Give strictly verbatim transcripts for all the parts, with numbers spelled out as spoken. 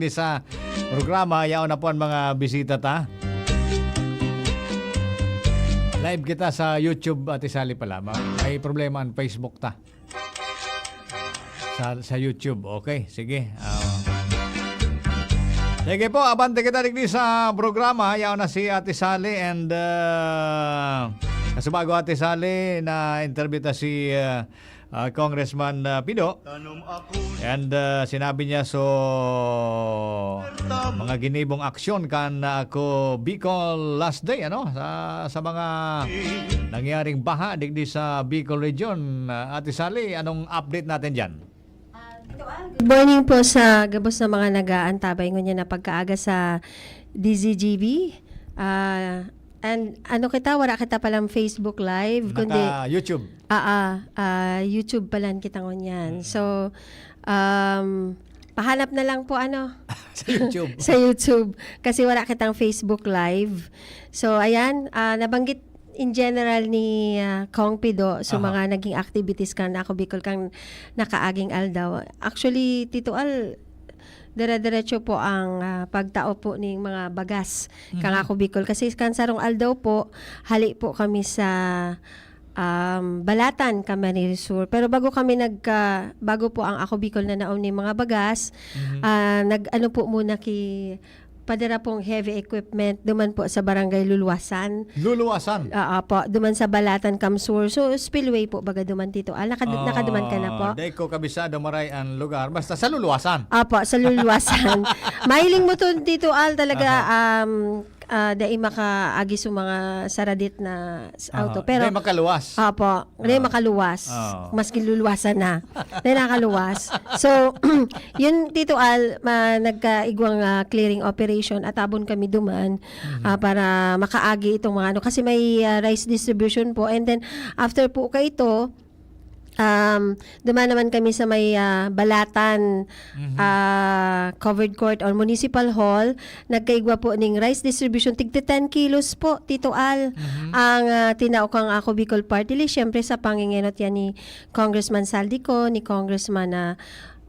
Di sa programa, yaon na po ang mga bisita ta. Live kita sa YouTube, Ate Sally pala. Ma-, may problema ang Facebook ta. Sa, sa YouTube. Okay, sige. Ah. Sige po, abante kita digdi sa programa. Yaon na si Ate Sally and, ah, kasubago Ate Sally, na-interview ta si, ah, ah, Congressman, ah, Pido. And, ah, sinabi niya, so, mga ginibong aksyon kan Ako Bicol Last Day, ano? Sa, sa mga nangyaring baha digdi sa Bicol Region. Ah, Ate Sally, anong update natin diyan? Good morning po sa gabos na mga nag-aantabay ngunyan na pagkaaga sa D Z G B. Ah, and ano kita, wala kita palang Facebook Live, kundi Naka YouTube. Ah, ah, ah, YouTube pa lang kita ngunyan. So, um, pahanap na lang po, ano, Sa YouTube. sa YouTube. Kasi wala kitang Facebook Live. So, ayan, ah, nabanggit in general ni ah, Kong Pido so Aha. mga naging activities kan Ako Bicol kang nakaaging aldaw. Actually, Tito Al, dire-diretso po ang ah, pagtao po ning mga bagas kang Mhm. Ako Bicol. Kasi kan sarong aldaw po, hali po kami sa um, Balatan, Camarines Sur. Pero bago kami nagka, bago po ang Ako Bicol na naon ni mga bagas, Mhm. ah, nag-ano po muna ki padara pong heavy equipment duman po sa Barangay Luluwasan. Luluwasan. Oo po, duman sa Balatan, Camsur. So, spillway po baga duman, Tito Al. Nakad- nakaduman ka na po? Ah, dai ko kabisado maray ang lugar. Basta sa Luluwasan. Apo, sa Luluwasan. Mahiling mo to, Tito Al, talaga, Aha. um, ah, dai makaagi sa mga saradit na s- Aha. auto. Pero, Dai makaluwas. Apo, dai Ah. makaluwas. Oo. Maski luluwasan na. Dai nakaluwas. So, yun, Tito Al, ma, nagkaigwang ah, clearing operation at abon kami duman Mhm. ah, para makaagi itong mga ano. Kasi may ah, rice distribution po. And then, after po kaito, um, duman naman kami sa may ah, Balatan Mhm. ah, Covered Court or Municipal Hall. Nagkaigwa po ning rice distribution. Tigti ten kilos po, Tito Al. Mhm. Ang ah, tinao kang Ako Bicol Party List, syempre sa pangingenot yan ni Congressman Saldico, ni Congressman ah,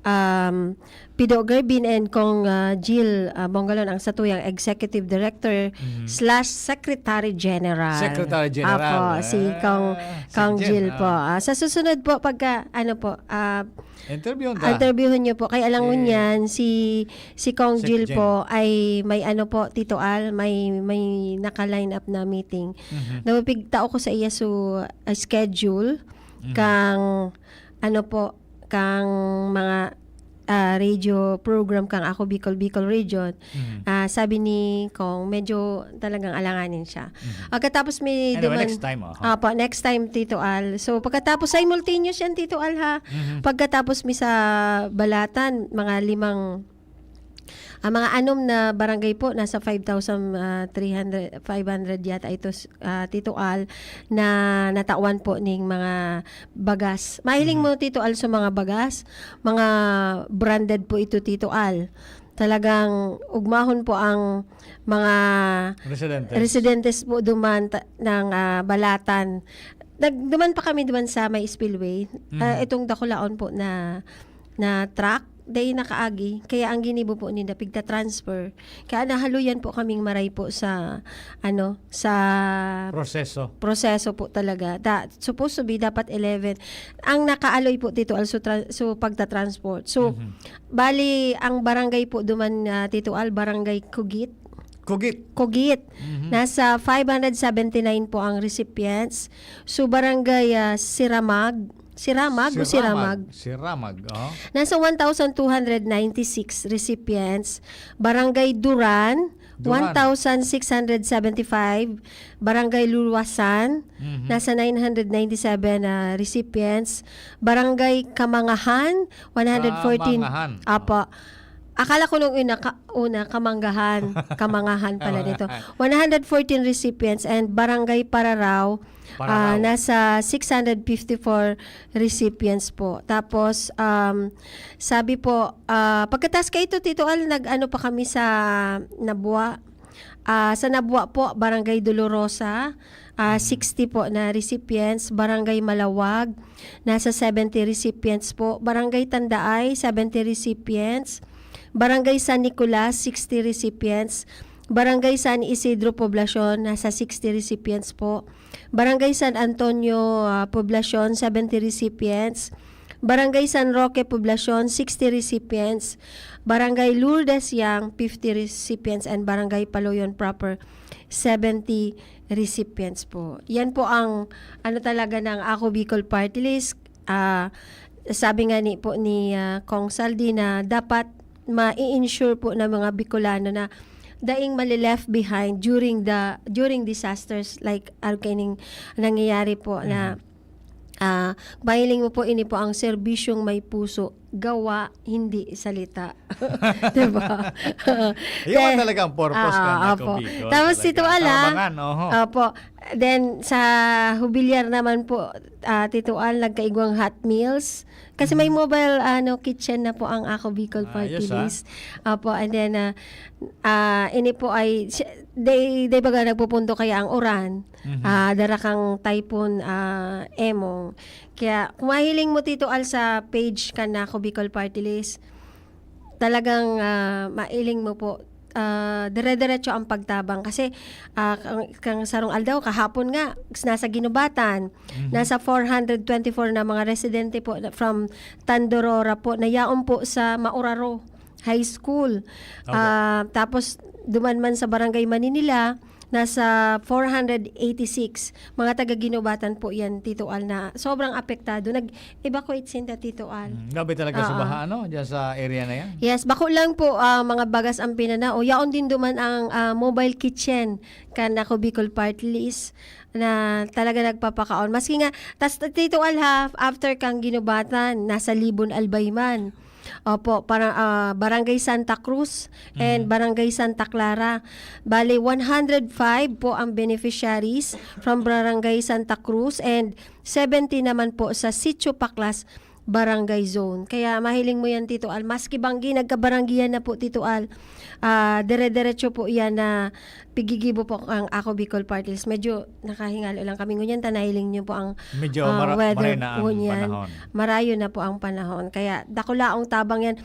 um, Pido Gerbin and Kong ah, Jill ah, Bongalon, ang satuyang Executive Director Mhm. slash Secretary General. Secretary General. Apo, si Ah, Kong, Sec Kong Gen, Jill ah. po. Ah, sa susunod po, pagka, ano po, ah, Interviewon ta. interviewon niyo po. Kaya alam mo Eh, niyan, si, si Kong Sec Jill Gen. po ay may ano po, Tito Al, may, may naka-line up na meeting. Mhm. Napigtao ko sa iya so, ah, schedule Mhm. kang, ano po, kang mga ah, radio program kang Ako Bicol, Bicol Region. Mhm. Ah, sabi ni Kong, medyo talagang alanganin siya. Mhm. Pagkatapos may Anyway, duman next time, oh. Apo, next time, Tito Al. So, pagkatapos, simultaneous yan, Tito Al, ha? Mhm. Pagkatapos mi sa Balatan, mga limang, ang mga anom na barangay po, nasa five thousand, ah, three hundred, five hundred yata ito, ah, Tito Al, na natawan po ning mga bagas. Mahiling Mhm. mo, Tito Al, sa mga bagas? Mga branded po ito, Tito Al. Talagang ugmahon po ang mga Residentes. residentes po duman ta- ng ah, Balatan. Nag, duman pa kami duman sa may spillway. Ah, Mhm. itong dakulaon po na na truck, dai nakaagi. Kaya ang ginibo po ninda, pigta-transfer. Kaya nahaluyan po kaming maray po sa, ano, sa Proseso. proseso po talaga. Da, supposed to be dapat eleven. Ang nakaaloy po dito, also tra- so pagta-transport. So, Mhm. bali, ang barangay po duman, ah, Tito Al, Barangay Kugit. Kugit. Kugit. Mhm. Nasa five hundred seventy-nine po ang recipients. So, Barangay ah, Siramag. Siramag o Siramag? Siramag, oh. Nasa one thousand two hundred ninety-six recipients. Barangay Duran, Duran. one thousand six hundred seventy-five. Barangay Luluwasan, Mhm. nasa nine hundred ninety-seven na recipients. Barangay Kamangahan, one hundred fourteen. Kamangahan. Apo. Akala ko nung una, ka, una Kamanggahan, Kamangahan pala nito. Kamangahan. One hundred fourteen recipients and Barangay Pararao, ah, Pararao. nasa six hundred fifty-four recipients po. Tapos, um, sabi po, ah, pagkatapos kaito, Tito Al, nag-ano pa kami sa Nabua. Ah, sa Nabua po, Barangay Dolorosa, ah, Mhm. sixty po na recipients. Barangay Malawag, nasa seventy recipients po. Barangay Tandaay, seventy recipients. Barangay San Nicolas, sixty recipients. Barangay San Isidro Poblacion, nasa sixty recipients po. Barangay San Antonio, ah, Poblacion, seventy recipients. Barangay San Roque Poblacion, sixty recipients. Barangay Lourdes Yang, fifty recipients. And Barangay Paloyon proper, seventy recipients po. Yan po ang ano talaga ng Ako Bicol Party List. Ah, sabi nga ni po ni, ah, Cong Saldi na dapat ma-i-ensure po ng mga Bicolano na daing mali-left behind during the, during disasters like arkaning nangyayari po na, Mhm. ah, mahiling mo po, ini po ang serbisyong may puso, gawa, hindi salita. Di ba? Yun ang Te-, talagang purpose ka ah, na opo. Ako Bicol Tapos si talaga. Tuala, Tabangan, oho. Opo. Then, sa Jubilar naman po, ah, Tito Al, nagkaigwang hot meals. Kasi may Mhm. mobile, ano, kitchen na po ang Ako Bicol Party Ayos, ah. List. Opo, and then, ah, ah, ini po ay, si-, day, day baga nagpupundo kaya ang uran. Mhm. Ah, dara kang Typhoon, ah, Emong. Kaya, kung mahiling mo, Tito Al, sa page kan Ako Bicol Party List, talagang, ah, mailing mo po, ah, dire-diretso ang pagtabang. Kasi, ah, kang, kang sarong aldaw, kahapon nga, nasa Guinobatan, Mhm. nasa four hundred twenty-four na mga residente po na from Tandorora po, na yaon po sa Mauraro High School. Opo. Ah, tapos, duman man sa Barangay Maninila, nasa four hundred eighty-six mga taga Guinobatan po yan, Tito Al, na sobrang apektado. Nag-evacuate sinda, Tito Al. Mm, grabe talaga sa Oo. baha, ano, dyan sa area na yan. Yes, bako lang po, ah, mga bagas ang pinanao. Yaon din duman ang, ah, mobile kitchen kan Ako Bicol Party List na talaga nagpapakaon. Maski nga, tas, Tito Al, ha, after kang Guinobatan, nasa Libon, Albay man. Opo, para, ah, Barangay Santa Cruz and Mhm. Barangay Santa Clara. Bale, one hundred five po ang beneficiaries from Barangay Santa Cruz and seventy naman po sa Sitio Paklas Barangay Zone. Kaya mahiling mo yan, Tito Al. Maski banggi, nagkabaranggihan na po, Tito Al. Ah, dire-diretso po yan na pigigibo po ang Ako Bicol Party List. Medyo nakahingalo lang kami ngunyan, ta nahiling nyo po ang, Medyo ah, mara-, weather maray na ang ngunyan. panahon. Marayo na po ang panahon. Kaya dakulaong tabang yan.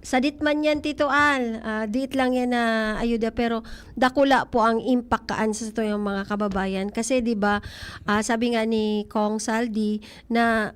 Sadit man yan, Tito Al, ah, diit lang yan na ayuda, pero dakula po ang impact kaan sa satuyang mga kababayan. Kasi, di ba, ah, sabi nga ni Cong Saldi na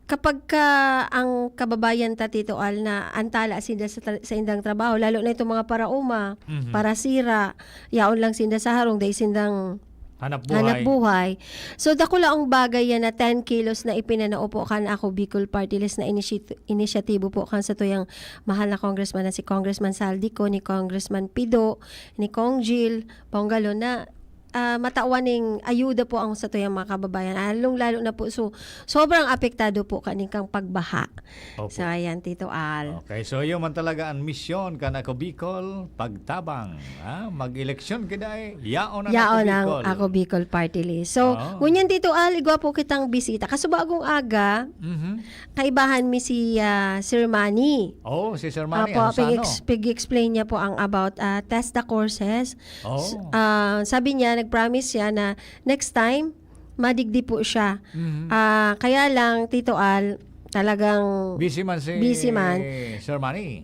kapag ka ang kababayan ta, Tito Al, na antala sinda sa tra-, sa indang trabaho, lalo na itong mga paraoma, Mhm. parasira, yaon lang sinda sa harong, dai sindang Hanap buhay. hanap buhay. So, dakulaong bagay yan na ten kilos na ipinanao po kan Ako Bicol Party List na inisyet-, inisyatibo po kan satuyang mahal na congressman na si Congressman Saldi Co, ni Congressman Pido, ni Cong Jil Pongalo na, ah, matawan ning ayuda po ang satuyang mga kababayan. Lalong-lalo na po, so, sobrang apektado po kaning kang pagbaha. Opo. So, ayan, Tito Al. Okay, so yun man talaga ang misyon kan Ako Bicol, pagtabang, ha? Mag-eleksyon kita eh, yaon ang Yaon Ako ang Bicol. Ako Bicol Party List. So, Oo. ngunyan, Tito Al, igwa po kitang bisita. Kasubagong aga, Mhm. kaibahan mi si, ah, Sir Manny. Oh, si Sir Manny Apo, Anzano. pig-ex-, pig-explain niya po ang about, ah, TESDA courses. Oh. S-, ah, sabi niya, nag-promise siya na next time, madigdi po siya. Mhm. Ah, kaya lang, Tito Al, talagang Busy man si busy man. Sir Manny.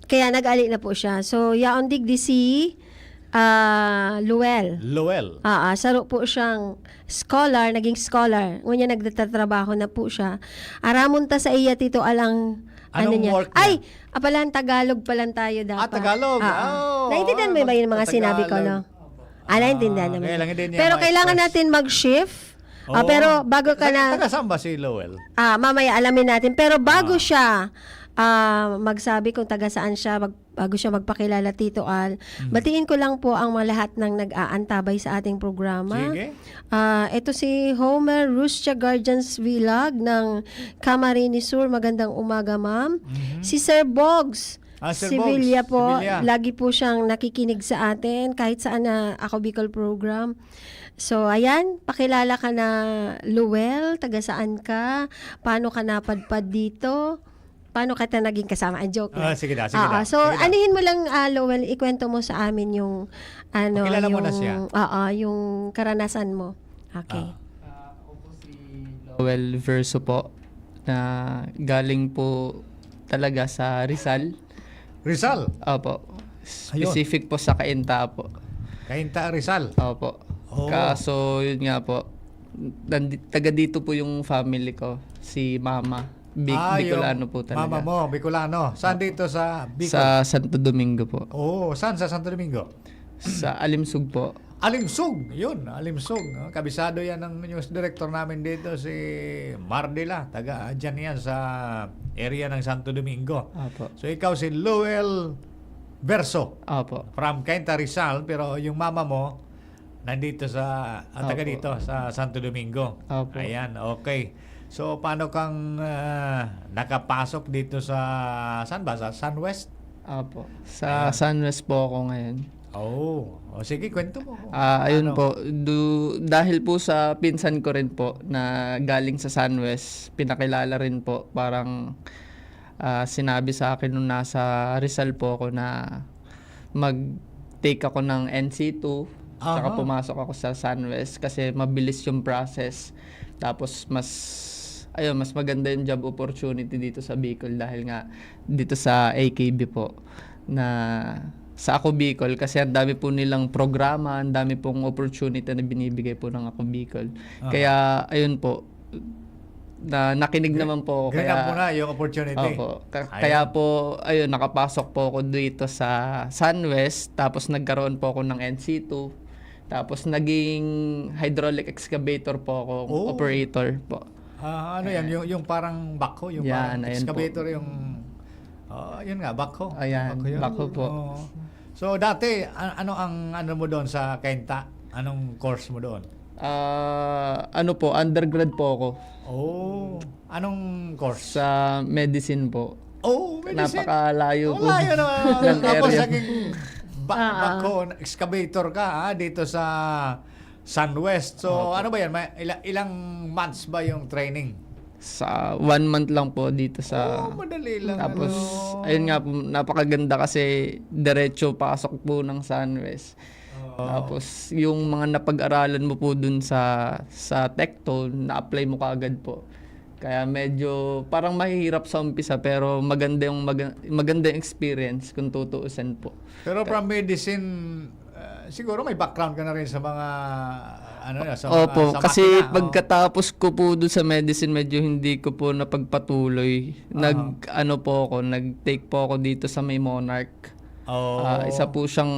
Kaya nag-ali na po siya. So, yaon digdi si, ah, Luel. Luel. Ah, ah, saro po siyang scholar, naging scholar. Ngunyan nagtatrabaho na po siya. Aramon ta sa iya, Tito Al, ang ano Anong niya. work niya? Ay! Apalan, Tagalog pa lang tayo Ah, dapat. Tagalog. Ah, ah. Oh, Naintindihan mo ba yung mga sinabi ko, Tagalog. no? Ah, naintindihan Ah, naman. kaya lang hindi niya Pero kailangan ma-express. natin mag-shift. Ah, Oo. pero bago ka Taga, na taga saan ba si Lowell? Ah, mamaya alamin natin. Pero bago Ah. siya, ah, magsabi kung taga saan siya, mag-, bago siya magpakilala, Tito Al, Mm. batiin ko lang po ang mga lahat ng nag-aantabay sa ating programa. Sige. Ah, ito si Homer Rustia Guardians Vlog ng Camarines Sur. Magandang umaga, ma'am. Mhm. Si Sir Bogs Ah, Sir Sevilla Bogs po, Sevilla. lagi po siyang nakikinig sa atin kahit saan na Ako Bicol program. So, ayan, pakilala ka na, Luel, taga saan ka? Paano ka napadpad dito? Paano ka ta naging kasama? Ah, joke lang. Ah, sige na, sige Oo, na. so, Sige na. anihin mo lang, ah, Luel, ikwento mo sa amin yung, ano, Pakilala mo na yung, siya. oo, yung karanasan mo. Okay. Ah. Ah, ako po si Lowell Verso po, na galing po talaga sa Rizal. Rizal. Opo. Ayun. Specific po sa Cainta po. Cainta, Rizal. Opo. Oo. Kaso, yun nga po, nandi- taga dito po yung family ko. Si mama. Bi- Ah, Bicolano yung po talaga. Mama mo, Bicolano. Saan dito sa Bicol? Sa Santo Domingo po. Oo, saan sa Santo Domingo? Sa Alimsug po. Alimsug, yun, Alimsug. No? Kabisado yan ng news director namin dito, si Mardila. Taga dyan yan sa area ng Santo Domingo. Opo. So ikaw si Lowell Verso Opo. From Cainta, Rizal, pero yung mama mo nandito sa ah, taga Opo. Dito sa Santo Domingo. Opo. Ayan, okay. So paano kang ah, nakapasok dito sa saan ba? Sa Sunwest? Opo. Sa Sunwest po ako ngayon. Oh, o sige, kwento mo. Ah, ayun Ano? Po, du- dahil po sa pinsan ko rin po na galing sa Sunwest, pinakilala rin po, parang ah, sinabi sa akin nung nasa Rizal po ako na mag-take ako ng N C two, tsaka Aha. Pumasok ako sa Sunwest kasi mabilis yung process. Tapos mas, ayun, mas maganda yung job opportunity dito sa Bicol dahil nga dito sa A K B po na sa Ako Bicol kasi ang dami po nilang programa, ang dami pong opportunity na binibigay po ng Ako Bicol. Aha. Kaya ayun po, na nakinig naman po ako. Grab Kaya, mo na yung opportunity. Opo. Ka- Ayun. Kaya po, ayun, nakapasok po ako dito sa Sunwest, tapos nagkaroon po ako ng N C two, tapos naging hydraulic excavator po ako, Oh. Operator po. Ah, ano yan? Yung, yung parang backhoe, yung Yan, parang ayun excavator, yung... Oh, yun nga, backhoe. Ayan, Backhoe yun. Backhoe po. Oo. So dati, a- ano ang ano mo doon sa Cainta? Anong course mo doon? Ah, ano po, undergrad po ako. Oh, anong course? Sa medicine po. Oh, medicine. Napakalayo Oh, po layo naman. ng Tapos area. Naging ba- Ah. backhoe, excavator ka ha, dito sa Sunwest. So, Opo. Ano ba yan? May, ila- ilang months ba yung training? Sa one month lang po dito sa... Oh, madali lang. Tapos, ano. Ayun nga po, napakaganda kasi diretso pasok po ng Sunwest. Oo. Tapos, yung mga napag-aralan mo po dun sa sa Tecto, na-apply mo kaagad po. Kaya medyo parang mahihirap sa umpisa pero maganda yung maga- maganda yung experience kung tutuusin po. Pero from medicine, uh, siguro may background ka na rin sa mga ano na, sa mga, Opo, sa kasi makina, oh. Pagkatapos ko po doon sa medicine, medyo hindi ko po napagpatuloy. Nag ano po ako, nag-take po ako dito sa may Monarch. Oh. Ah, isa po siyang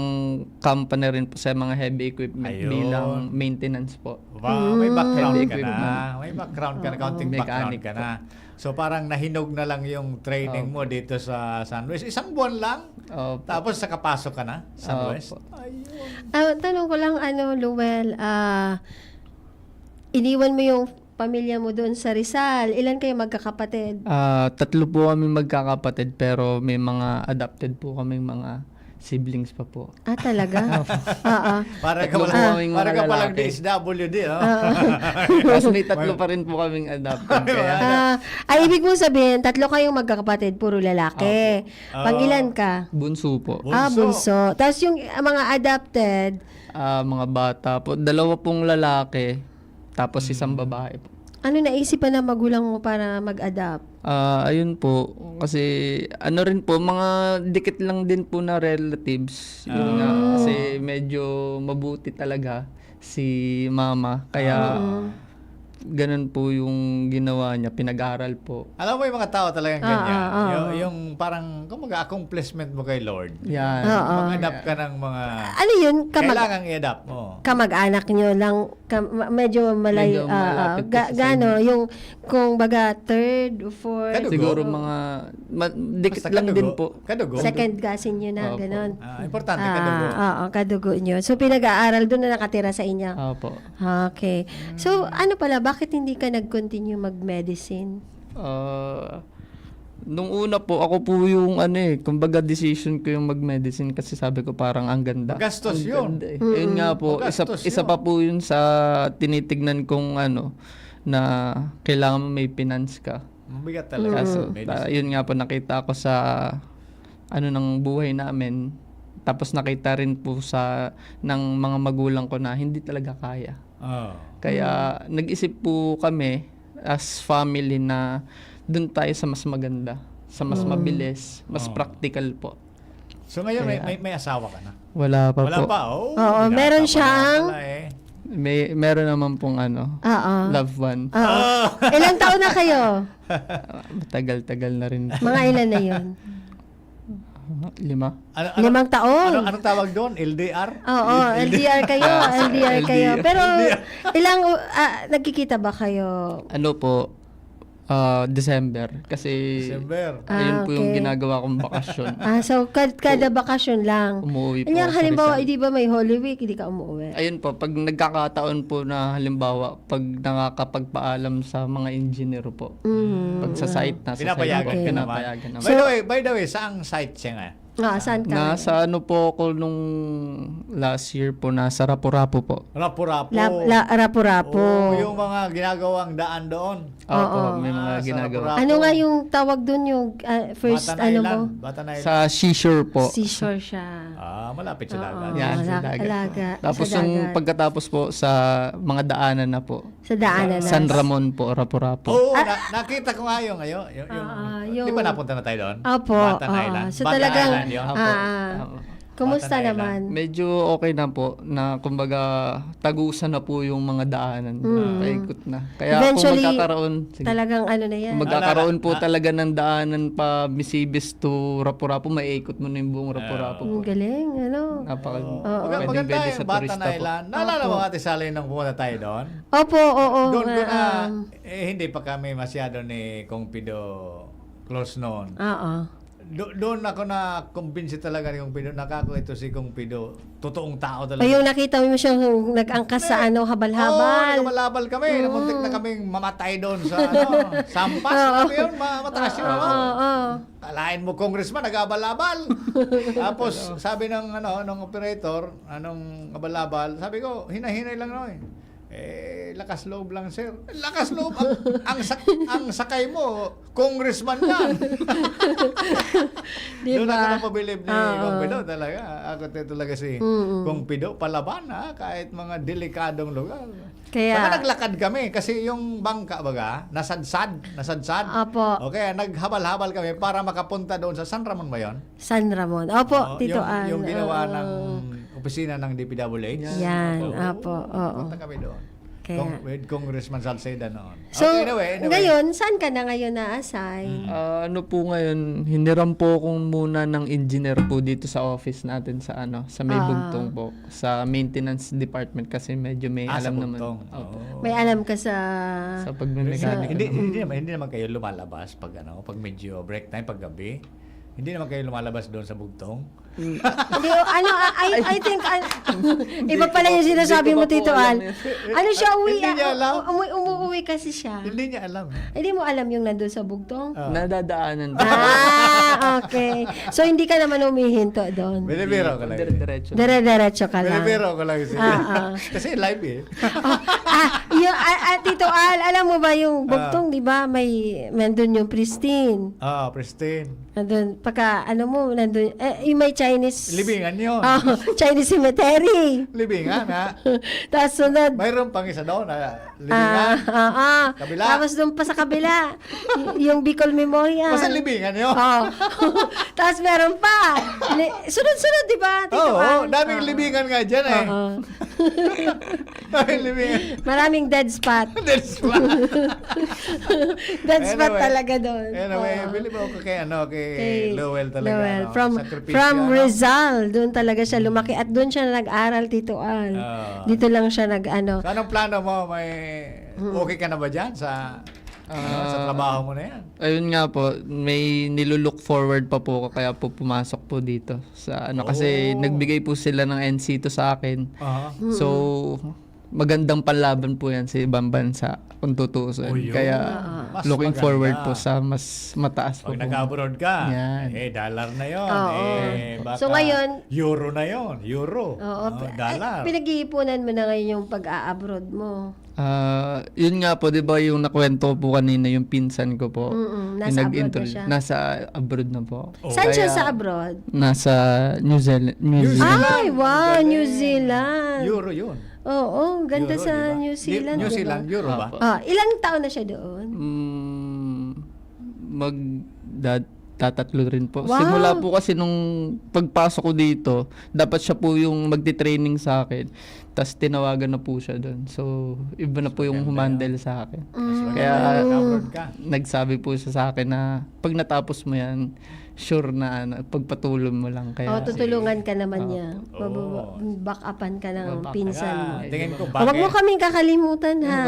company rin po sa mga heavy equipment Ayun. bilang maintenance po. Wow, may background Heavy ka na. equipment. May background ka na, Oo. counting Mechanic background ka po. Na. So parang nahinog na lang yung training Opo. Mo dito sa Sunwest. Isang buwan lang, Opo. Tapos nakapasok ka na sa Sunwest? Opo. Ayun. Ah, tanong ko lang, ano, Luel, ah, iniwan mo yung pamilya mo doon sa Rizal. Ilan kayo magkakapatid? Ah, tatlo po kami magkakapatid pero may mga adopted po kaming mga siblings pa po. Ah, talaga? Oo. Para ka Tatlo po walang, kaming para mga ka palang lalaki. D S W D, oh. Oo. Tapos may tatlo pa rin po kaming adopted. Kaya, Ah, ay, ibig mong sabihin, tatlo kayong magkakapatid, puro lalaki. Opo. Pangilan ka? Bunso po. Bunso. Ah, bunso. Tapos yung ah, mga adopted, Ah, mga bata po. Dalawa pong lalaki, tapos isang Mm. babae po. Ano naisipan ng magulang mo para mag-adopt? Ah, ayun po. Kasi ano rin po, mga dikit lang din po na relatives. Yun nga, Ah. kasi medyo mabuti talaga si mama. Kaya Oo. ganun po yung ginawa niya, pinag-aral po. Alam mo yung mga tao talagang Ah, ganyan. ah, ah. Yung, yung parang, kumbaga, accomplishment mo kay Lord. Yan. Oo. Mag-adapt ka ng mga Ano yun? Kamag- kailangang i-adapt mo. kamag-anak nyo lang, kam- ma- medyo malayo, Medyo ah, ah, malapit po ga- sa gaano, inyo. Yung, kung baga, third, fourth, Kadugo. Siguro o mga, ma- dikit Basta lang kadugo. din po. Kadugo. Second cousin nyo na, Opo. ganon. Ah, importante, Ah, kadugo. Oo, kadugo nyo. So, pinag-aaral doon na nakatira sa inyo. Opo. Okay. So, ano pala, bakit hindi ka nag-continue mag-medicine? Ah, nung una po, ako po yung ano eh, kumbaga decision ko yung mag-medicine kasi sabi ko parang ang ganda. Magastos Ang yun. ganda eh. Mm-mm. Yun nga po, isa, Magastos isa yun. pa po yun sa tinitignan kong ano, na kailangan may finance ka. Mabigat talaga. Kaso, Medicine. ta- yun nga po, nakita ko sa ano ng buhay namin. Tapos nakita rin po sa ng mga magulang ko na hindi talaga kaya. Oh. Kaya nag-isip po kami as family na doon tayo sa mas maganda, sa mas Mm. mabilis, mas Oh. practical po. So ngayon, may, Kaya may, may asawa ka na? Wala pa Wala po. pa? Oh, Oo, meron siyang pala eh. May, meron naman pong ano, Oo. Love one. Oo. Ah. Ilang taon na kayo? Matagal-tagal na rin po. Mga ilan na yun? Lima. Ano, ano, Limang taon? Ano, anong tawag doon? L D R? Oo, L D R kayo, Ah, L D R kayo. L D R. Pero L D R. ilang, ah, nagkikita ba kayo? Ano po, ah, December. Kasi December. ayun Ah, po yung okay. ginagawa kong bakasyon. Ah, so kad-, kada bakasyon lang? Umuwi po Kanya, sa halimbawa, Rizal. di ba may Holy Week, hindi ka umuwi? Ayun po, pag nagkakataon po na halimbawa, pag nakakapagpaalam sa mga engineer po, Mm. pag sa site, nasa Pinapayagan site po, ka naman. pinapayagan naman. By the So way, by the way, saang site siya nga? Ah, saan ka Nasa ngayon? ano po ako nung last year po, nasa Rapu-Rapu po. Rapu-Rapu. La-, la-, Rapu-Rapu. Oo, yung mga ginagawang daan doon. Opo, Oo. may mga Ah, sa ginagawa. Rapu-Rapu. Ano nga yung tawag dun, yung, ah, first, Batan ano mo? Island. Batan Island. Sa seashore po. Seashore siya. Ah, malapit sa Oo, dagat. Yan, sa ala-, dagat po. alaga, Tapos sa yung dagat. pagkatapos po, sa mga daanan na po. Sa daanan Sa na. San Ramon po, Rapu-Rapu. Oo, Ah. na, nakita ko nga yung, ayo, yung, yung, Ah, di yung ba napunta na tayo doon? Opo, Batan oo. Island? So, Batan talagang, Island yun? Opo. ah, Opo. Kumusta Batan Island. naman? Medyo okay na po, na kumbaga, tagusan na po yung mga daanan. Mm. Paikot na. Kaya kung Eventually, magkakaroon, sige. talagang ano na yan. Kung magkakaroon Ala, po ah. talaga ng daanan pa Misibis to Rapu-Rapu, maiikot mo na yung buong Rapu-Rapu Ah. po. Ang galing, ano? Napaka-, Oo. Oo. Maga-, pwedeng maganda pwede yung sa Batan turista po. Island. Naalala mo, Opo. Ate Sally, nung pumunta tayo doon? Opo, oo, Doon ko ah, na, um, eh, hindi pa kami masyado ni Kong Pido close noon. Oo. Do-, doon ako na-convince talaga ni Kong Pido, "Nakako, ito si Kong Pido. Totoong tao talaga." O, yung nakita mo siyang nag-angkas sa Ay, ano, habal-habal. oo, naghabal-habal kami. Mm. Namuntik na kaming mamatay doon sa, ano, Sampas. Oo. Ano yun? Ma-, mataas yun, Oo, ano? oo, oo. Kalain mo, congressman, nag-abal-abal. Tapos, sabi ng, ano, ng operator, anong abal-abal, sabi ko, "Hinay-hinay lang, no, eh." Eh, lakas loob lang, sir. Lakas loob. Ang, ang sak-, ang sakay mo, congressman yan. Di Doon ako ba? napabilib ni Oo. Kong Pido talaga. Ako te-, talaga si Mm-mm. Kong Pido, palaban, ha? Kahit mga delikadong lugar. Kaya Saka naglakad kami kasi yung bangka, baga, nasadsad, nasadsad. Apo. O kaya naghabal-habal kami para makapunta doon sa San Ramon ba yun? San Ramon. Opo, Oo, Tito yung, Al, yung ginawa oo. ng opisina ng D P W H. Yan, Opo. apo, oo. Punta kami doon. Kaya Cong-, with Congressman Salceda noon. So, Okay, anyway, anyway. ngayon, saan ka na ngayon naassign? Mm. Ah, ano po ngayon, hiniram po akong muna ng engineer po dito sa office natin sa ano, sa may Ah. Bugtong po, sa maintenance department kasi medyo may Ah, sa alam naman. Bugtong. Opo. Oo. May alam ka sa Sa pagme-mechanical Hindi, naman. hindi naman, hindi naman kayo lumalabas pag ano, pag medyo break time, pag gabi. Hindi naman kayo lumalabas doon sa Bugtong? Mm. Hindi, o, ano, I, I think, an-, Hindi iba ko pala pa, yung hindi sinasabi ko mo, pa po Tito alam Al. yun. Ano siya, uwi, Hindi niya ah, alam. umu-, umuuwi kasi siya. Hindi niya alam. Hindi mo alam yung nandun sa Bugtong? Ah. Nadadaanan ko. Ah, okay. So, hindi ka naman humihinto doon? Binibiro Hindi ko po, lang yun. dire-diretso. Dire-diretso ka lang. Binibiro ko lang yun. Ah, ah. Kasi live eh. Oh, ah, yung, ah, ah, Tito Al, alam mo ba yung Ah. Bugtong, di ba? May, nandun yung Pristine. Ah, Pristine. Nandun, pagka, ano mo, nandun, eh, yung may Chinese Libingan yun. Oh, Chinese cemetery. Libingan, ha? Tapos sunod. Mayroon pang isa doon, ha? Libingan. Ah, oo. Kabila. Tapos doon pa sa kabila, y-, yung Bicol Memorial. Basta libingan yun. Oh. Tapos meron pa. Li-, sunod-sunod, di ba, Tito Oo, Al? daming Oo. libingan nga dyan, eh. Oo. Daming libingan. Maraming dead spot. Dead spot. Dead spot Anyway, talaga doon. anyway, Oo. believe ako kay, ano, kay Kay Lowell talaga, Lowell. ano, From, sakripisyo, from ano? Rizal, doon talaga siya lumaki at doon siya nag-aral, Tito Al. Oo. Dito lang siya nag-ano. So, anong plano mo? May Mm. okay ka na ba dyan sa, ano, sa Ah, trabaho mo na yan? ayun nga po, may nilu-look forward pa po ako, kaya po pumasok po dito sa ano, kasi Oh. nagbigay po sila ng N C two sa akin. Aha. Mm. So, magandang panlaban po yan sa ibang bansa, kung tutuusin. Oh, yun. Kaya, Oo. Mas looking maganda. forward po sa mas mataas po Pag po. nag-abroad ka, Yan. eh, dollar na yun. Oo. Eh, baka So, ngayon, euro na yun. Euro. Oo, Oh, pi-, ay, dollar. pinag-iipunan mo na ngayon yung pag-a-abroad mo. Ah, yun nga po, di ba, yung nakwento ko po kanina, yung pinsan ko po, Mm-mm, yung nasa abroad na nag-intro-, siya. nasa abroad na po. Oh. Saan siya Kaya sa abroad? nasa New Zealand, New New Zealand. Zealand. Ay, wow, Ang New galing. Zealand. Euro yun. Oo, ang ganda Euro, sa di ba? New Di-, Zealand, New di ba? Zealand, euro ba? Opo. Ah, ilang taon na siya doon? Mm, mag-, that, Tatatlo rin po. Wow! Simula po kasi nung pagpasok ko dito, dapat siya po yung magti-training sa akin. Tas tinawagan na po siya dun. So, iba na po yung Maganda humandle sa akin. Mm. Kaya, Abroad ka. Nagsabi po siya sa akin na, "Pag natapos mo yan, sure na ano, pagpatuloy mo lang." Kaya Oh, tutulungan ka naman Opo. niya. Mababa-, Oo. back-upan ka ng Back-up pinsan ka. mo. Tingin ko, Huwag bagay. mo kaming kakalimutan, ha?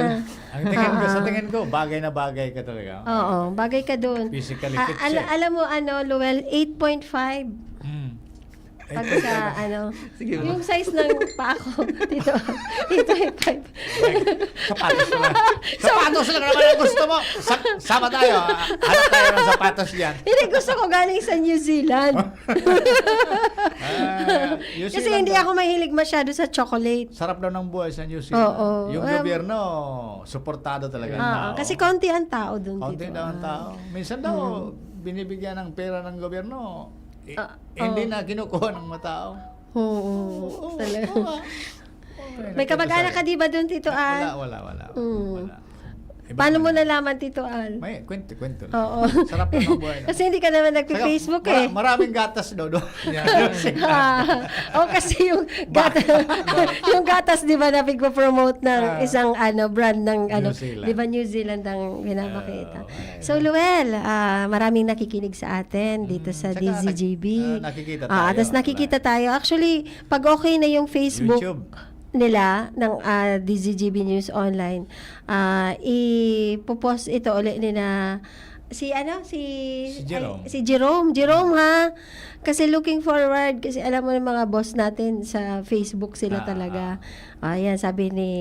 Ang tingin ko, sa Ah. tingin ko, bagay na bagay ka talaga. Oo, bagay ka doon. Physically Ah, fit ala-, siya. alam mo, ano, Luel, eight point five. Hmm. Pag sa, ano, Sige, yung size ng paa ko, dito, eight point five. Sapatos lang. Sapatos lang naman ang gusto mo. Sa-, sama tayo. Hanap tayo ng sapatos dyan. Hindi, gusto ko galing sa New Zealand. Ah, New Kasi Zealand hindi daw. ako mahilig masyado sa chocolate. Sarap daw ng buhay sa New Zealand. Oo. Yung Um, gobyerno, suportado talaga. Oo, Tao. kasi kaunti ang tao dun, Kaunti Tito daw ang Al. tao. Minsan daw, Hmm. binibigyan ng pera ng gobyerno. Eh, Ah, hindi oo. na kinukuha ng mga tao. Oo, Oo, talaga. oo nga. Oo, May kamag-anak ka, nagkakasal. di ba, dun, Tito Al? Wala, wala, wala. Mm. Wala. Iba Paano mo naman. nalaman, Tito Al? May kwento-kwento lang. Oo. Sarap lang ang buhay, no? Kasi hindi ka naman Saka, nagpe-Facebook, mara-, eh. maraming gatas daw doon. Yan. Ah, oh, kasi yung Ba-, gata-, ba- yung gatas, di ba, na pigpo-promote ng Ah. isang, ano, brand ng, New ano, Zealand. di ba, New Zealand ang pinapakita? Oo, okay. So, Luel, ah, maraming nakikinig sa atin dito Mm, sa saka nag-, D Z G B. ah, nakikita Ah, tayo, tas nakikita wala. tayo. Actually, pag okay na yung Facebook YouTube. nila ng, ah, D Z G B News Online, ah, ipopost ito uli ni na si ano, si Si Jerome. ay, si Jerome. Jerome, ha? Kasi looking forward, kasi alam mo yung mga boss natin sa Facebook sila Ah, talaga. ah. Ah, yan, sabi ni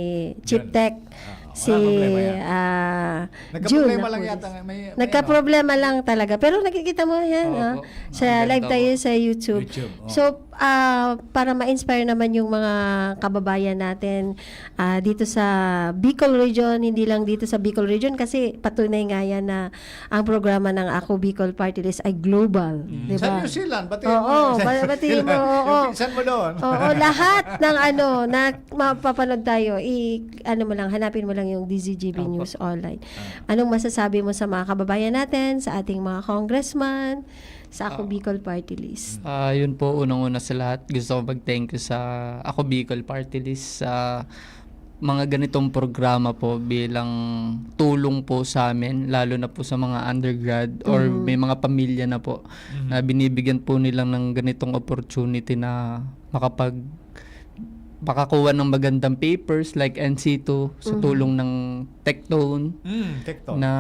Chief Jun. Tech, Ah, si, wala problema yan. ah, Jun, Nagkaproblema lang ako. yata, may, may Nagkaproblema ano. lang talaga. Pero nakikita mo yan, Opo. ah. Sa Ang live ganda tayo po. sa YouTube. YouTube, oh. So, ah, para ma-inspire naman yung mga kababayan natin, ah, dito sa Bicol Region, hindi lang dito sa Bicol Region, kasi patunay nga yan na ang programa ng Ako Bicol Party List ay global, Mm. di Sa ba? New Zealand, batiin mo Oo, yung sa ba-, New batiin mo, Zealand. oo. Yung pinsan mo doon. Oo, lahat ng ano, na mapapanood tayo, i-, ano mo lang, hanapin mo lang yung D Z G B Opo. News Online. Ah. Anong masasabi mo sa mga kababayan natin, sa ating mga congressman, sa Ako Ah. Bicol Party List? Ah, yun po, unang-una sa lahat, gusto ko mag-thank you sa Ako Bicol Party List sa mga ganitong programa po bilang tulong po sa amin, lalo na po sa mga undergrad or Mhm. may mga pamilya na po Mhm. na binibigyan po nilang ng ganitong opportunity na makapag-, makakuha ng magandang papers like N C two sa Mhm. tulong ng Tectone Mm, Tectone. na,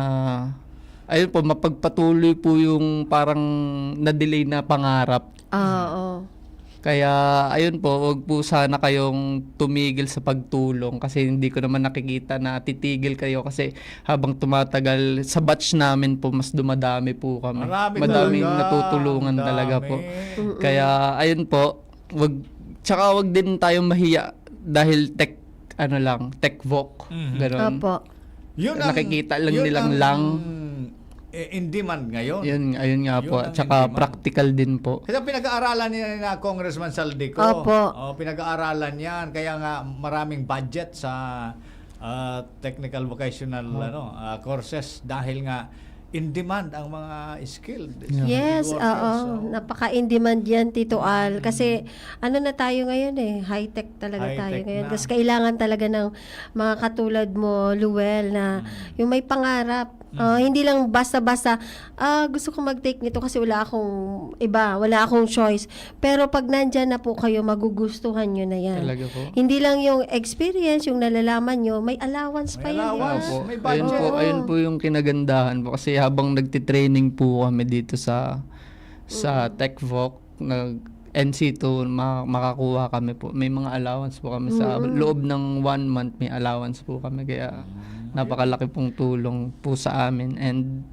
ayun po, mapagpatuloy po yung parang na-delay na pangarap. Ah, oo. Kaya, ayun po, wag po sana kayong tumigil sa pagtulong kasi hindi ko naman nakikita na titigil kayo kasi habang tumatagal, sa batch namin po, mas dumadami po kami. Marami Madaming talaga. natutulungan Ang talaga po. dami. Mm-mm. Kaya, ayun po, wag, tsaka wag din tayong mahiya dahil tech, ano lang, tech voc, Mhm. ganon. Opo. Yun ang, Nakikita lang yun nilang ang, lang. eh, in demand ngayon. Yun, ayun nga Yun po. ang Tsaka in demand. practical din po. Kasi pinag-aaralan niya na Congressman Saldico. Opo. Oh, pinag-aaralan yan. Kaya nga maraming budget sa, ah, technical vocational, Oh. ano, ah, courses dahil nga in demand ang mga skilled, Yeah. skilled Yes, workers. oo. So, Napaka-in demand yan, Tito Al. Kasi Mm. ano na tayo ngayon eh, high-tech talaga tayo High-tech ngayon. na. Tas kailangan talaga ng mga katulad mo, Luel, na Mm. yung may pangarap. Ah, Mm. hindi lang basta-basta, "Ah, gusto ko mag-take nito kasi wala akong iba, wala akong choice." Pero pag nandyan na po kayo, magugustuhan nyo na yan. Talaga po. Hindi lang yung experience, yung nalalaman nyo, may allowance May pa yan, di ba? allowance, Opo. may Ayun budget. po, Oo. ayun po yung kinagandahan po. Kasi habang nagtitraining po kami dito sa, sa Mm. Tech Voc, nag N C two, ma-, makakuha kami po. May mga allowance po kami sa Mm. loob ng one month, may allowance po kami. Kaya Mm. napakalaki pong tulong po sa amin. And,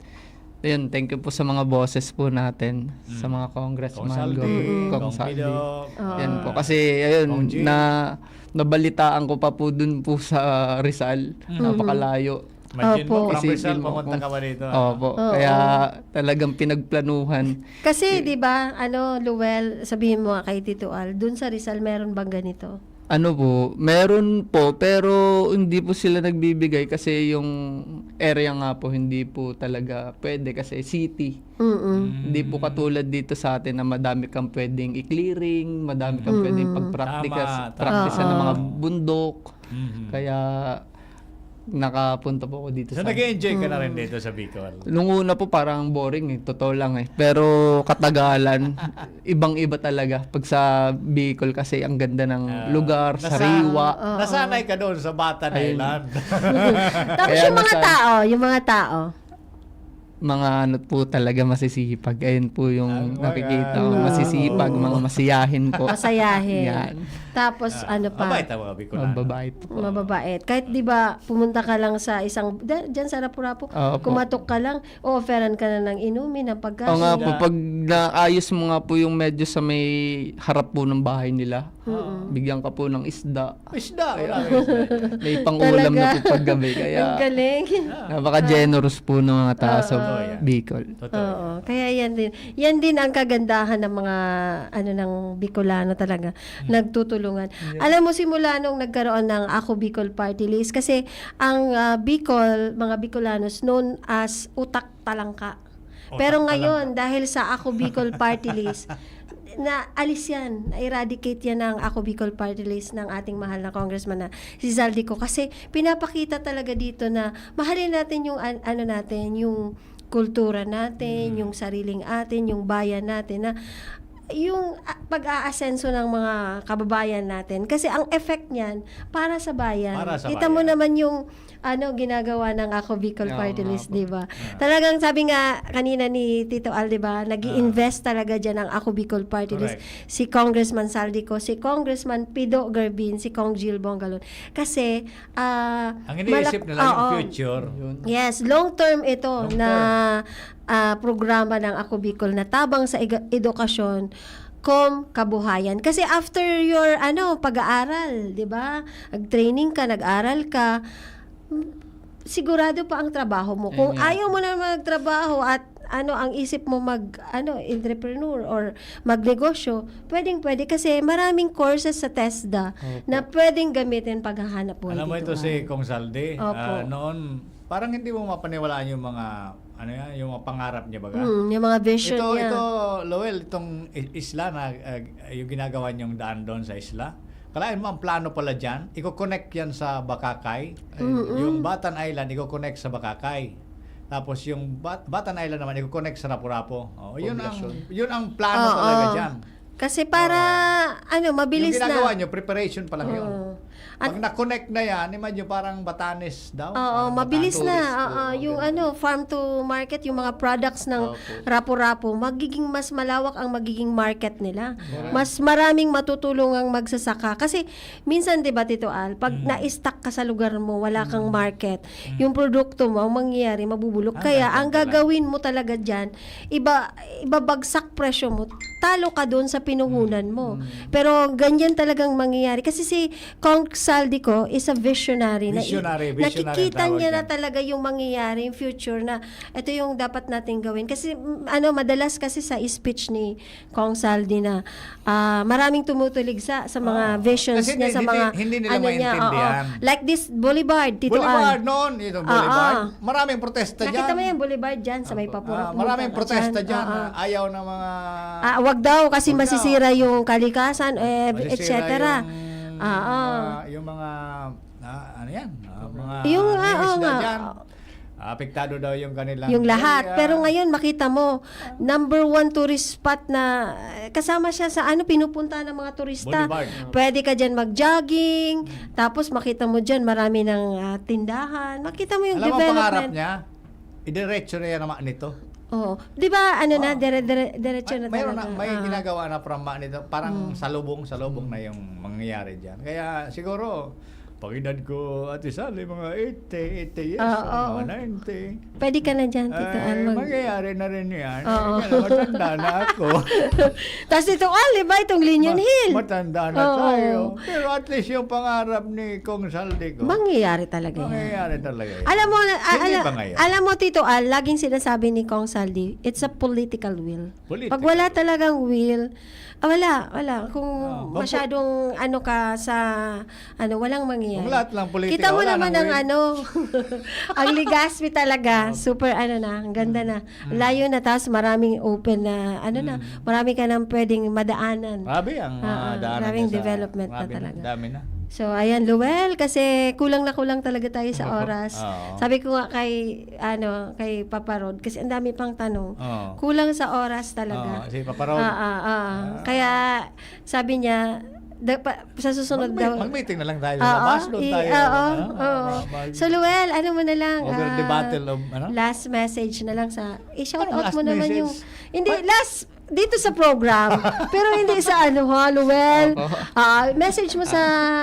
ayun, thank you po sa mga boses po natin, sa Mm. mga congressman, Kong Saldi, Gov-, Kong Kong Saldi. Pidok, Oo. Yan po. ah, Kasi, ayun, Kong Jim. na, nabalitaan ko pa po dun po sa Rizal. Mm. Napakalayo. Imagine mo, Opo. from Rizal, Isipin mo pamunta kung ka pa dito, ano? Opo. Oo. Kaya talagang pinagplanuhan. Kasi, Eh, di ba, ano, Luel, sabihin mo nga kay Tito Al, dun sa Rizal, meron bang ganito? Ano po, meron po, pero hindi po sila nagbibigay kasi yung area nga po hindi po talaga pwede kasi city. Mm. Hindi po katulad dito sa atin na madami kang pwedeng i-clearing, madami kang pwedeng Mm. pagpraktika, Tama, tama. praktisan ng mga Oo. bundok. Mhm. Kaya nakapunta po ako dito So, sa nag-enjoy ka na rin Mm. dito sa Bicol? Nung una po parang boring eh, totoo lang eh. Pero katagalan, ibang-iba talaga. Pag sa Bicol kasi ang ganda ng Ah, lugar, nasa- sariwa. Oo. Nasanay ka doon sa Batan Ayun. Island. Tapos Kaya yung mga nasa- tao, yung mga tao. Mga ano po talaga masisipag. Ayun po yung Ang mga- nakikita ko. Mm. Masisipag, mga masiyahin po. Masayahin. Yan. Tapos ano pa? Mabait ang mga Bicolano. Mababait po. Mababait. Kahit di ba pumunta ka lang sa isang, da- dyan sa Rapu-Rapu, Oo po. kumatok ka lang, o-offeran ka na ng inumin, ng pagkain. Oo nga po, Yeah. pag naayos mo nga po yung medyo sa may harap po ng bahay nila, Mm-mm. bigyan ka po ng isda. Isda, wala Oo. may isda. May pangulam na Talaga. po paggabi. Kaya Ang galing. Ah, napaka-generous po ng mga tao sa Oo. Totoo yan. Bicol. Totoo yan. Oo, kaya yan din. Yan din ang kagandahan ng mga ano ng Bicolano talaga. Nagtutulungan. Alam mo, simula nung nagkaroon ng Ako Bicol Party List, kasi ang ah, Bicol, mga Bicolanos known as utak talangka. Utak Pero talangka. Ngayon, dahil sa Ako Bicol Party List, na alis yan, na-eradicate yan ng Ako Bicol Party List ng ating mahal na congressman na si Zaldy Co. Kasi pinapakita talaga dito na mahalin natin yung an- ano natin, yung kultura natin, Mm. yung sariling atin, yung bayan natin, na yung ah, pag-aasenso ng mga kababayan natin. Kasi ang effect niyan, para sa bayan. Para sa Kita mo bayan. Naman yung ano ginagawa ng Ako Bicol Oo Party nga List, po. di ba? Ah. Talagang sabi nga kanina ni Tito Al, di ba, nag-i-invest talaga dyan ang Ako Bicol Party List. Correct. Si Congressman Zaldy Co, si Congressman Pido Garvin, si Cong Gil Bongalon. Kasi, ah, Ang iniisip malak- nila yung Oo. Future. Yun. Yes, long term ito Long na ah, programa ng Ako Bicol na tabang sa ega- edukasyon, com kabuhayan. Kasi after your ano, pag-aaral, 'di ba? Nag-training ka, nag-aral ka, m- sigurado pa ang trabaho mo. Kung Ayun nga. Ayaw mo na magtrabaho at ano ang isip mo mag ano entrepreneur or magnegosyo, pwedeng pwede kasi maraming courses sa TESDA Opo. Na pwedeng gamitin paghahanap buhay. Alam mo Tito ito si Al. Kong Saldi, Opo. Ah, noon parang hindi mo mapaniwalaan yung mga ano yan, yung mga pangarap niya baga. Mm, yung mga vision ito, niya. Ito, Lowell, itong i- isla na ah, yung ginagawa niyong daan doon sa isla. Kalain mo, ang plano pala dyan, i-connect yan sa Bakakay. Mm-mm. Yung Batan Island, i-connect sa Bakakay. Tapos yung Bat- Batan Island naman, i-connect sa Rapu-Rapu. Oh, yun ang Poblasyon. yun ang plano Oo. Talaga dyan. Kasi para ano, mabilis Yung ginagawa na. Nyo, preparation pa lang yun. Oo. At Pag na-connect na yan, imagine nyo, parang Batanes daw. Oo, Parang mabilis Batanes na. Tourist Tour, Oo, mga yung ganyan. Ano, farm to market, yung mga products ng Opo. Rapu-Rapu, magiging mas malawak ang magiging market nila. Correct. Mas maraming matutulungang magsasaka. Kasi minsan, 'di ba, Tito Al, pag Mm. na-stuck ka sa lugar mo, wala kang Mm. market, Mm. yung produkto mo, ang mangyayari, mabubulok. Ah, Kaya ganun ang pala. gagawin mo talaga diyan, iba ibabagsak presyo mo, talo ka doon sa pinuhunan mo. Mm. Pero ganyan talagang mangyayari. Kasi si Cong Saldi Co is a visionary. Na, Visionary, visionary nakikita ang tawag niya na dyan. Talaga yung mangyayari, yung future na ito yung dapat nating gawin. Kasi mm, ano, madalas kasi sa speech ni Cong Saldi na ah, maraming tumutulig sa sa mga Ah, visions kasi niya, hindi, sa hindi, mga hindi nila ano niya, oo. maintindihan. Like this Boulevard, Tito Boulevard Al. noon, itong Oo. Boulevard. Maraming protesta Nakita dyan. mo yung Boulevard dyan sa may Opo. Papurap? Ah, maraming protesta dyan. Oo. Ah, ayaw ng mga... Ah, wag daw kasi Wag daw. Masisira yung kalikasan, eh, Masisira et cetera. Yung, Ah, ah. mga- yung mga... ah, ano yan? Ah, mga Yung, mga ah, oo isda nga. Dyan. Apektado daw yung kanilang... Yung lahat. area. Pero ngayon, makita mo, number one tourist spot na eh, kasama siya sa ano, pinupunta ng mga turista. Boulevard. Pwede ka dyan mag-jogging, tapos makita mo dyan, marami ng ah, tindahan. Makita mo yung Alam mo, development. Pangarap niya, idiretso na yan naman nito. Oo. Di ba, ano na, Ah. dire, dire, diretso May, na mayroon talaga. na, may Ah. Ginagawa na from nito, parang Mm. salubong, salubong na yung mangyayari dyan. Kaya siguro, pag edad ko, Ate Sally, mga eighty, eighty years, Oo. mga ninety. Pwede ka na dyan, Tito Ay, Al. mag- mangyayari na rin yan. Oo. Kaya matanda na ako. Tapos Tito Al, di ba, itong Linion Ma- Hill? Matanda na Oo. tayo. Pero at least yung pangarap ni Cong Saldi Co, Mangyayari talaga yan. Mangyayari talaga yan. Alam mo, na- ah, Hindi ala- pa ngayon. Alam mo, Tito Al, laging sinasabi ni Cong Saldi, it's a political will. Political. Pag wala talagang will, Ah, wala, wala. Kung Ah, masyadong ano ka sa, ano, walang mangyayari. Kung lahat lang politika, Kita mo wala naman nang ang win. ano, ang Legazpi talaga, Ah. super ano na, ang ganda Mm. na. Mm. Layo na, tapos maraming open na, ano na, Mm. marami ka nang pwedeng madaanan. Grabe ang mga Ah, ah, daanan maraming niya sa development na grabe na, talaga. dami na. So, ayan, Luel, kasi kulang na kulang talaga tayo sa Opo. oras. Oo. Sabi ko nga kay, ano, kay Papa Rod, kasi ang dami pang tanong. Oo. Kulang sa oras talaga. Oo, si Papa Rod. Ah, ah, ah. Ah. Kaya, sabi niya, da-, pa-, sa susunod Mag-, daw. mag-meeting na lang tayo sa Oo, labas, doon i-, tayo, oo, ano, oo. ma-, mag- So, Luel, ano mo na lang, Over the ah, bottle of, ano? last message na lang sa, i-shout Anong out last mo naman message? yung, hindi, Ay. last, dito sa program, pero hindi sa ano, ha, Luel. Opo. Ah, message mo sa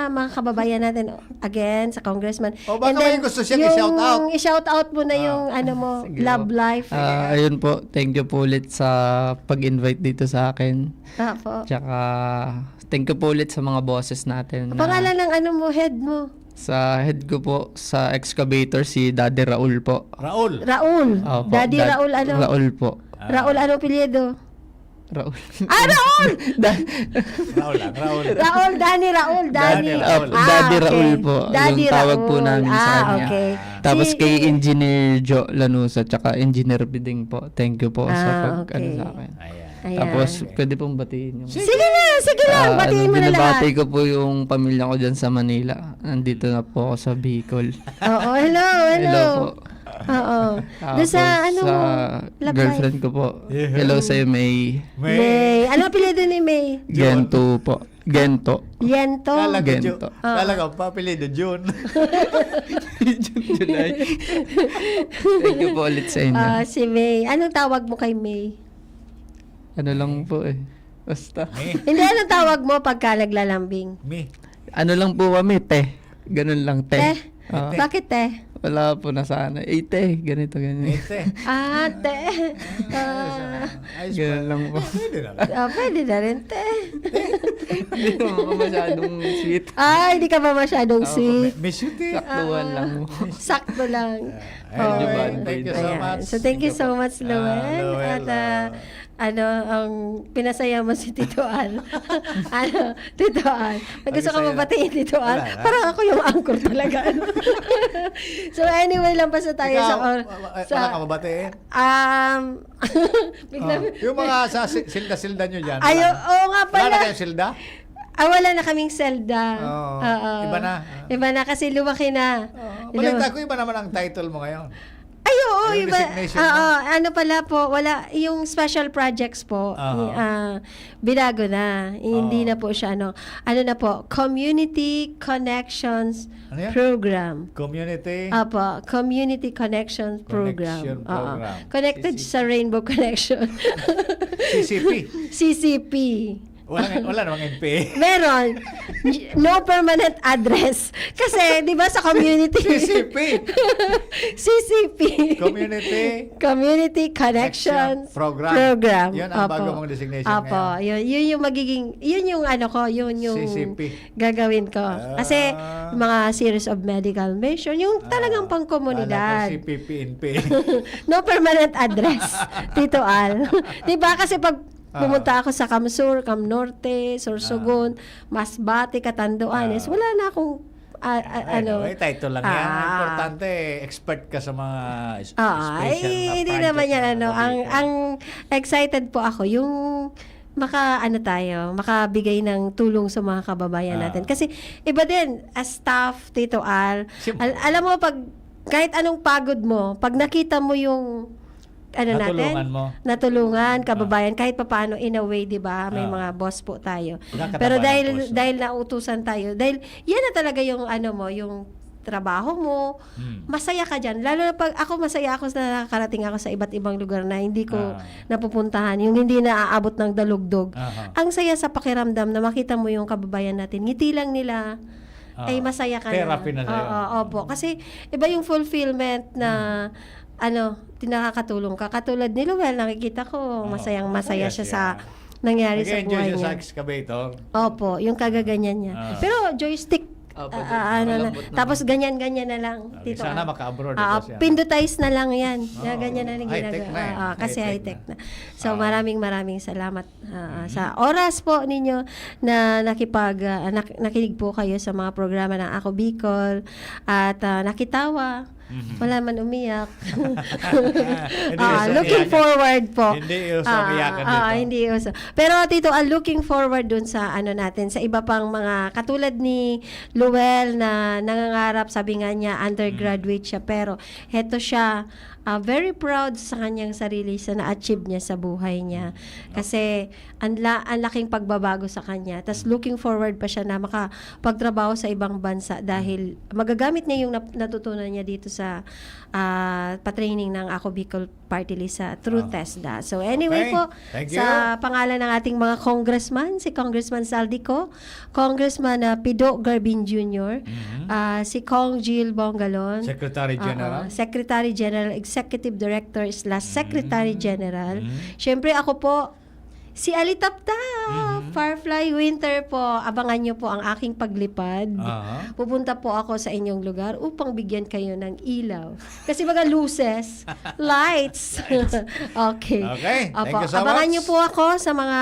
mga kababayan natin, again, sa congressman. O, baka And may then, gusto siyang yung i-shout out. i-shout out mo na Ah. yung, ano mo, Sige love po. life. Ah, ayun po, thank you po ulit sa pag-invite dito sa akin. Opo. Tsaka, thank you po ulit sa mga boses natin na Pangalan ng ano mo, head mo? Sa head ko po, sa excavator, si Daddy Raul po. Raul. Raul. Opo, Daddy Dad-, Raul ano? Raul po. Ah. Raul ano apelyido? Raul. Ah, Raul! Da- Raul lang, Raul. Raul, Danny Raul, Danny. Danny Raul. Opo, Ah, Daddy okay. Raul po, Daddy yung tawag po Raul. namin sa Ah, kanya. okay. Tapos Si kay Engineer Joe Lanusa, tsaka Engineer Biding po. Thank you po sa Ah, pag-, ano okay. sa akin. Ayan. Ayan. Tapos, Okay. pwede pong batiin yung Sige na, sige lang, Ah, batiin ano, mo na lahat. binabati ko po yung pamilya ko dyan sa Manila. Nandito na po ako sa Bicol. Oo, hello, hello. Hello po. Oo. Doon sa, Tapos, ano sa mo? Love girlfriend life. ko po. Yeah. Hello sa'yo, May. May. May. Ano apelyido ni May? Jun. Gento po. Gento. Yento? Kala ko Gento. Ju-, Ah. kala ko, apelyido Jun. Jun, July. Thank you po ulit sa inyo. Ah, si May. Anong tawag mo kay May? Ano lang po eh. Basta. May. Hindi, anong tawag mo pagka naglalambing? May. Ano lang po kami, te. Ganun lang, te. Te? Ah. Te. Bakit te? Wala po, nasanay. Eh, te, ganito, ganyan. Eh, te. Ah, te. Ah. Ayos Ganun na. lang po. Eh, pwede na rin. Ah, pwede na rin, te. Hindi naman ako masyadong sweet. Ah, hindi ka ba masyadong Ako, sweet? mi-, miss you, te. Saktuhan Ah. lang po. Sakto lang. Ah, Medyo anyway, bad thank boy you na. so Ayan. much. So, thank you Thank you so po. much, Ah, Luel. Luel, At, ah, ah, ano, ang pinasaya mo si Tito Al. Ano, Tito Al. May gusto ka Pag-isaya lang. mabatiin, Tito Al? Wala na. Parang ako yung anchor talaga, ano. So, anyway, lampas na tayo Ikaw, sa or-, wa-, wa-, sa wala ka mabatiin? Um, bigla Oh, yung mga sa si-, silda-silda nyo dyan, Ay, wala na? oo nga Wala na pala. kayong silda? Ah, wala na kaming selda. Oo. Oo. Iba na. Iba na kasi lumaki na. Oo. Lu- Balita ko, iba naman ang title mo ngayon. Ay, oo, Yung iba. designation Oo, mo. ano pala po, wala, yung special projects po, Aha. ah, binago na. Hindi Oo. na po siya, ano, ano na po, Community Connections Ano yan? Program. Community? Apo, Community Connections Program. Connection Oo. Program. Connected C C P. sa Rainbow Connection. C C P. C C P. Walang, wala namang N P A. Meron. No permanent address. Kasi, di ba, sa community? C C P. C C P. Community Community Connection Action Program. Program. Yun ang Opo. bago mong designation Opo. ngayon. Yun, yun yung magiging, yun yung ano ko, yun yung C C P. gagawin ko. Ah. Kasi, mga series of medical mission, yung Ah. talagang pangkomunidad. Kala ko C P P N P. No permanent address, Tito Al. Di ba? Kasi pag Ah. pumunta ako sa Cam Sur, Cam Norte, Sorsogon, Ah. Masbate, Catanduanes, Ah. wala na akong, ah, ah, Ay, ano. no, eh, title lang yan. Ang Ah. importante, expert ka sa mga s-, Ah, special ay, na hindi project naman yan, na ano. Ang, nabigay. ang excited po ako, yung maka-, ano tayo, makabigay ng tulong sa mga kababayan Ah. natin. Kasi, iba din, as staff, Tito Al, Siyempre. al-, alam mo, pag, kahit anong pagod mo, pag nakita mo yung, ano natin, Natulungan mo. natulungan, Ah. kababayan, kahit papaano, in a way, di ba, may Ah. mga boss po tayo. Nagkakataba Pero ng dahil, puso. dahil nautusan tayo, dahil yan na talaga yung, ano mo, yung trabaho mo, Hmm. masaya ka dyan. Lalo na pag ako, masaya ako na nakakarating ako sa iba't ibang lugar na hindi ko Ah. napupuntahan, yung hindi naaabot ng dalugdog. Aha. Ang saya sa pakiramdam na makita mo yung kababayan natin, ngiti lang nila, Ah. ay masaya ka Therapy na. na sa'yo. Oo, opo. Kasi iba yung fulfillment na, Hmm. ano, nakakatulong ka. Katulad ni Luel, nakikita ko, Oo. masayang-masaya Masaya siya siya. sa nangyari sa Nag-enjoy buhay siya sa niya. excavator. Opo, yung kagaganyan niya. Ah. Pero joystick, Ah, ah, ano na. Malambot naman. Tapos ganyan-ganyan na lang, Okay, Tito sana Al. maka-abroad Ah, ito siya. Pindutize na lang yan. Oo, Yan, ganyan na lang high-tech ginagawa. na eh. Ah, kasi High-tech high-tech na. na. So, Oo. maraming, maraming salamat, ah, Mhm. sa oras po ninyo na nakipag, ah, nak-, nakinig po kayo sa mga programa ng Ako Bicol at, ah, nakitawa. Mhm. Wala man umiyak. Hindi Ah, uso looking umiyakan. forward po. Hindi uso Ah, umiyakan ah, dito. hindi uso. Pero, Tito Al, looking forward dun sa ano natin, sa iba pang mga katulad ni Luel na nangangarap, sabi nga niya, undergraduate Mm. siya, pero heto siya, ah, very proud sa kanyang sarili, sa na-achieve niya sa buhay niya. Mm. Kasi ang la-, ang laking pagbabago sa kanya. Tas Mm. looking forward pa siya na makapagtrabaho sa ibang bansa dahil Mm. magagamit niya yung nap-, natutunan niya dito sa, ah, pa-training ng Ako Bicol Party List sa, through Ah. TESDA. So, anyway Okay. po, Thank sa you. pangalan ng ating mga congressman, si Congressman Zaldy Co, Congressman, ah, Pido Garbin Junior, Mhm. ah, si Cong Jill Bongalon, Secretary ah, General. ah, Secretary General, Executive Director slash Secretary Mhm. General. Mhm. Siyempre, ako po, si Alitaptap, Mhm. Firefly Winter po. Abangan niyo po ang aking paglipad. Aha. Pupunta po ako sa inyong lugar upang bigyan kayo ng ilaw. Kasi mga luces, lights. Lights. Okay. Okay. Thank Opo, you so abangan much. niyo po ako sa mga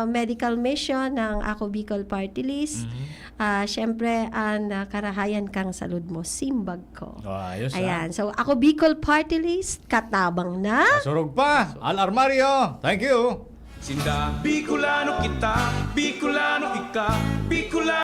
medical mission ng Ako Bicol Party List. Mhm. Ah, siyempre, ang, ah, karahayan kang salud mo, simbag ko. Oh, ayos, ah. Ayan. So, Ako Bicol Party List, katabang na. Pasurog pa. Al Armario. Thank you. Sinda, Bicolano kita, Bicolano ika, Bicolano